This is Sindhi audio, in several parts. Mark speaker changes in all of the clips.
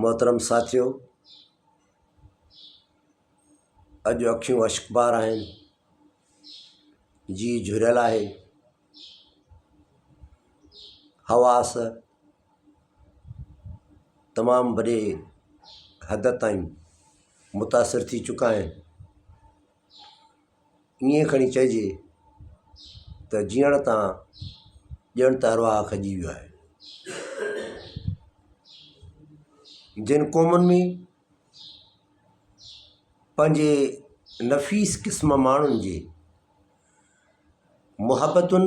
Speaker 1: محترم ساٿيو! اڄ اکيون اشڪبار آهن، جيء جهريل آهي، حواس تمام وڏي حد تائين متاثر ٿي چڪا آهن. ائين کڻي چئجي ته جيئڻ تان ڄڻ ته ارواح کڄي ويو آهي. جن قومن ۾ پنهنجي نفيس قسم ماڻهن جي محبتن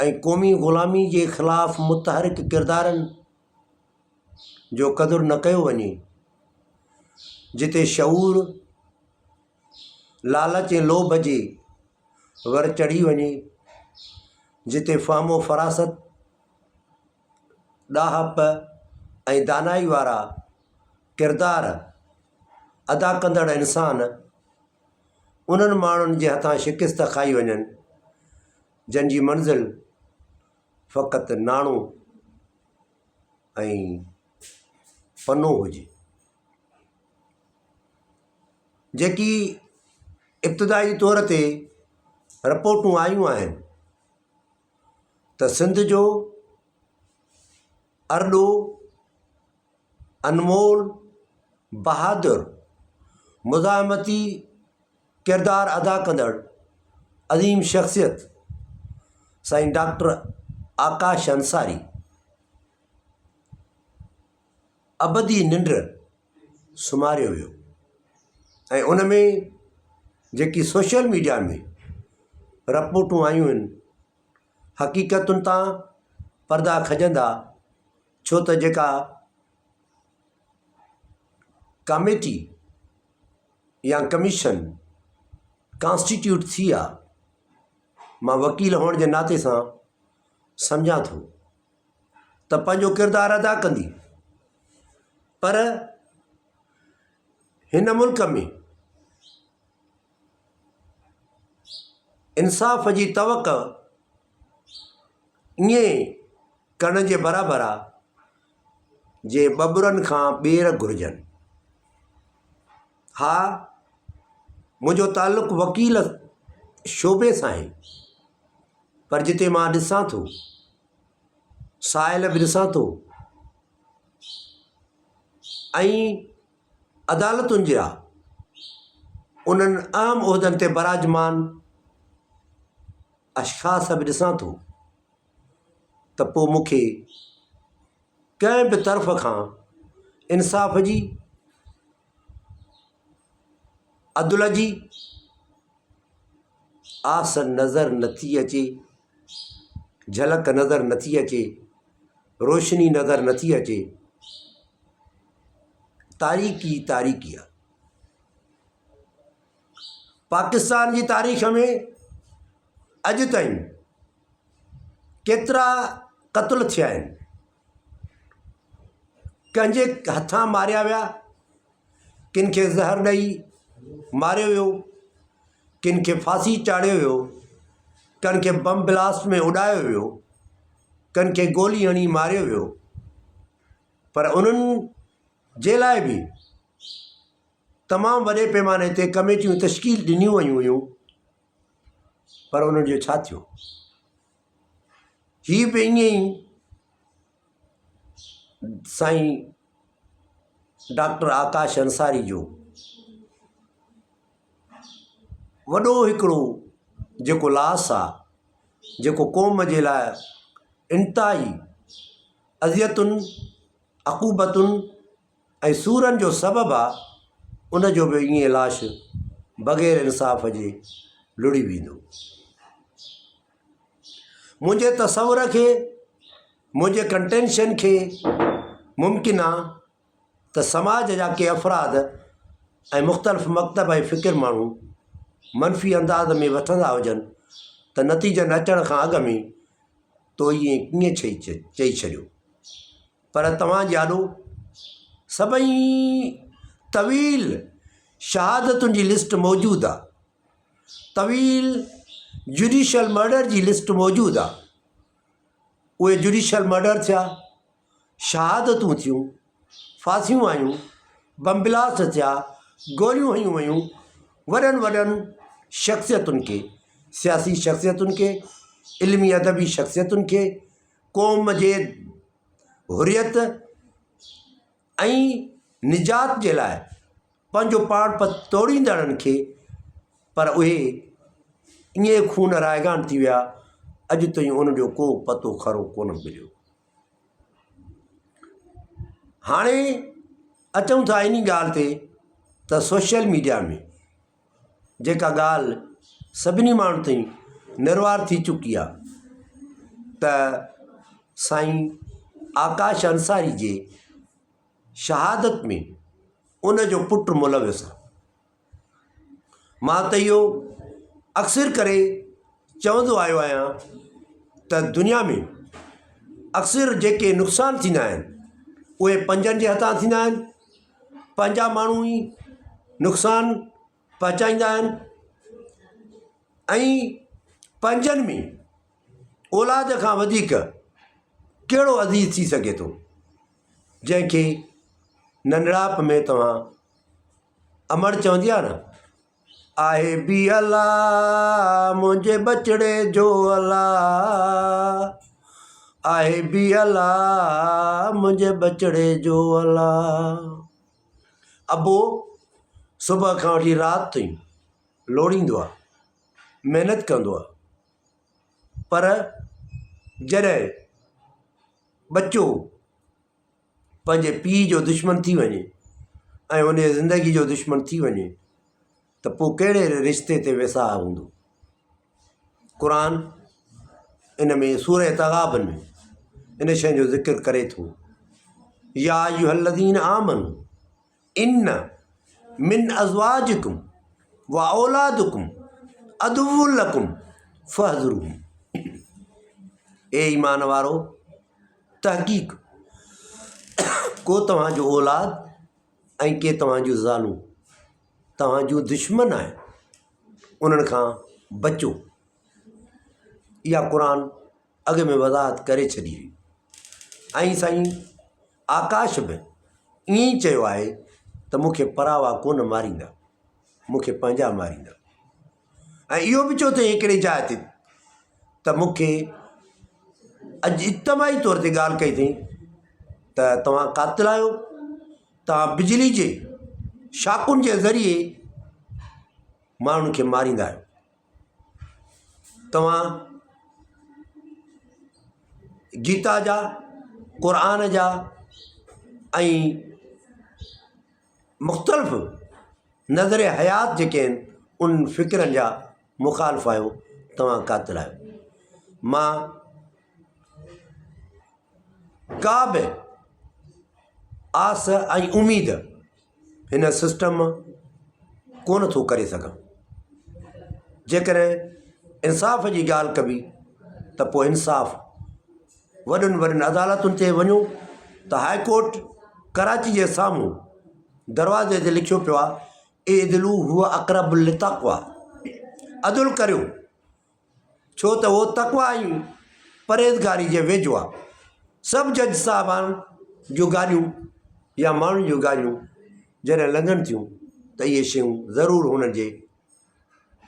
Speaker 1: ۽ قومي غلامي جي خلاف متحرڪ ڪردارن جو قدر نه ڪيو وڃي، جتي شعور لالچ ۽ لوڀ جي ور چڙهي وڃي، جتي فهم و فراست، ڏاهپ ۽ دانائي وارا ڪردار ادا ڪندڙ انسان انهن ماڻهن جي هٿان شڪست کائي وڃن، جن جي منزل فقط ناڻو ۽ پنو هجي. جيڪي ابتدائي طور تي رپورٽون آيون آهن ته سنڌ جو ارڏو، انمول، بهادر، مزاحمتي ڪردار ادا ڪندڙ عظيم شخصيت سائين ڊاڪٽر آڪاش انصاري ابدي ننڊ سمهاريو ويو ۽ ان ۾ جيڪي سوشل ميڊيا ۾ رپورٽون آيون آهن حقيقتن تان پردا کڄندا ڇو ته جيڪا ڪاميٽي يا ڪميشن ڪانسٽيٽيوٽ ٿي آ مان وڪيل هئڻ جي ناتي سان سمجهان ٿو ته پنهنجو ڪردار ادا ڪندي پر هن ملڪ ۾ انصاف جي توقع ائين ڪرڻ جي برابر آ جي ٻٻرن کان ٻير گهرجن. ها منهنجو تعلق وڪيل شعبي سان آهي پر جتي مان ڏسان ٿو سائل به ڏسان ٿو ۽ عدالتن جا انهن اهم عهدن تي براجمان اشخاص به ڏسان ٿو ته پوء مون کي ڪنهن به طرف کان انصاف جي عدل جي آس نظر نٿي اچي، جهلڪ نظر نٿي اچي، روشني نظر نٿي اچي، تاريڪي ئي تاريڪي آ. پاڪستان جي تاريخ ۾ اڄ تائين ڪيترا قتل ٿيا آهن، ڪنهن جي هٿان ماريا ويا، ڪن کي زهر ڏئي ماريو ويو، ڪن کي ڦاسي چاڙهيو ويو، ڪن کي بم بلاسٽ ۾ اڏايو ويو، ڪن کي گولي هڻي ماريو ويو پر انهن جي لاء به تمام وڏي پيماني تي ڪميٽيون تشڪيل ڏنيون ويون هيون پر انهن جو ڇا ٿيو؟ هي به ائين ئي سائين ڊاڪٽر آڪاش انصاري جو وڏو هڪڙو جيڪو لاس آ جيڪو قوم جي لاء انتهائي اذيتن عقوبتن ۽ سورن جو سبب آ ان جو به ائين لاش بغير انصاف جي لڙهي ويندو. منهنجي تصور کي منهنجي ڪنٽينشن کي ممڪن آ ته سماج جا ڪي افراد ۽ مختلف مڪتب ۽ فڪر ماڻهو منفي انداز ۾ وٺندا هجن ته نتيجن اچڻ کان اڳ ۾ تو ائين ڪيئن چئي ڇڏيو. پر توهان جي آڏو سڀئي طويل شهادتن جي لسٽ موجود آ. طويل جڊيشل مرڊر جي لسٽ موجود آ. اهي جڊيشل مرڊر ٿيا، شهادتون ٿيون. ڦاسيون آيون، بم بلاسٽ ٿيا، گوليون هنيون ويون، وڏن وڏن شخصيتن کي، سياسي شخصيتن کي، علمي ادبي شخصيتن کي، قوم جي حريت ۽ نجات جي لاء پنهنجو پاڻ پتوڙيندڙن کي پر اهي ائين خون رائگان ٿي ويا اڄ تائين ان جو ڪو پتو خرو ڪونه مليو. هاڻي اچون ٿا انهي ڳالهه تي ته سوشل ميڊيا ۾ جيڪا ڳالهه سڀني ماڻهن تائين نروار ٿي چڪي آهي ته سائين آڪاش انصاري جي شهادت ۾ ان جو پٽ ملوث آهي. مان ته اهو اڪثر ڪري چوندو آيو آهيان ته دنيا ۾ اڪثر جيڪي نقصان ٿيندا آهن اهي پنهنجن جي هٿان ٿيندا آهن پنهنجا ماڻهو ئي نقصان پهچائيندا آهن ۽ پنهنجن ۾ اولاد کان وڌيڪ ڪهڙو عزيز ٿي سگهي ٿو جنهن کي ننڍڙائپ ۾ توهان امڙ چوندي آهي نه آهي به الا منهنجي ٻچڙي جو الا آهي به الا منهنجي ٻچڙي جو الا ابو صبح کان وٺي رات تائين لوڙيندو آهي محنت ڪندو آهي پر جڏهن ٻچو پنهنجي پيء جو دشمن ٿي وڃي ۽ ان جي زندگي جو دشمن ٿي وڃي ته پوء ڪهڙي رشتي تي ويساهه هوندو؟ قرآن ان ۾ سورة تغابن ۾ ان شيء جو ذڪر ڪري ٿو يا ايها الذين آمنوا ان من ازواجڪم واولادڪم عدو لڪم فاحذروهم اي ايمان وارو تحقيق ڪو توهان جو اولاد ۽ ڪي توهان جون زالون توهان جون دشمن آهن انهن کان بچو اها قرآن اڳ ۾ وضاحت ڪري ڇڏي هئي ۽ سائين آڪاش به ائين ئي چيو آهي ته مون کي پراوا ڪونه ماريندا مون کي پنهنجا ماريندا ۽ اهو به چيو اٿئي هڪڙي جاء تي ته مون کي اڄ اجتماعي طور تي ڳالهه ڪئي اٿئي ته توهان قاتل آهيو توهان بجلي جي شاخن جي ذريعي ماڻهن کي ماريندا آهيو توهان گيتا جا قرآن جا ۽ مختلف نظر حيات جيڪي آهن ان فڪرن جا مخالف آهيو توهان قاتل آهيو مان ڪا به آس ۽ اميد هن سسٽم مان ڪونه ٿو ڪري سگهان. جيڪڏهن انصاف جي ڳالهه ڪبي ته پوء انصاف وڏن وڏن عدالتن تي وڃو ته هاء ڪورٽ ڪراچي جي سامهون دروازي تي لکيو پيو آهي اعدلوا هو اقرب للتقويٰ عدل ڪريو. ڇو ته اهو تقويٰ ۽ پرهيزگاري جي ويجهو آهي. سڀ جج صاحبان جون ڳالهيون يا ماڻهن جون ڳالهيون جڏهن لنگهن ٿيون ته اهي شيون ضرور هنن جي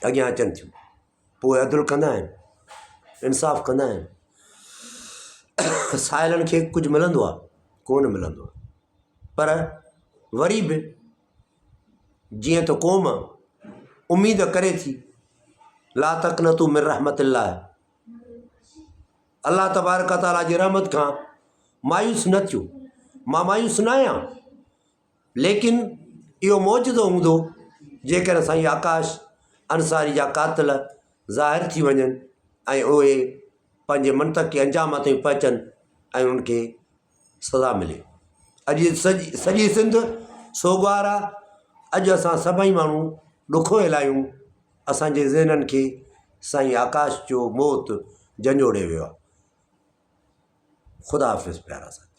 Speaker 1: اڳيان اچن ٿيون. پوء عدل ڪندا آهن، انصاف ڪندا آهن. سائلن کي ڪجهه ملندو آهي؟ ڪونه ملندو آهي. پر وري به جيئن ته قوم اميد ڪري ٿي، لا تقنطوا من رحمت الله الله تبارڪ وتعاليٰ جي رحمت کان مايوس نه ٿيو، مان مايوس نه آهيان ليڪن اهو معجزو هوندو جيڪڏهن سائين آڪاش انصاري جا قاتل ظاهر ٿي وڃن ۽ اهي پنهنجي منطقي انجام تائين پهچن ۽ انهن کي سزا ملي. اڄ سڄي سنڌ سوڳوار آ. اڄ اسان سڀئي ماڻهو ڏکويل آهيون. اسان جي ذهنن کي سائين آڪاش جو موت جهنجهوڙي ويو آ. خدا حافظ پيارا ساٿيو.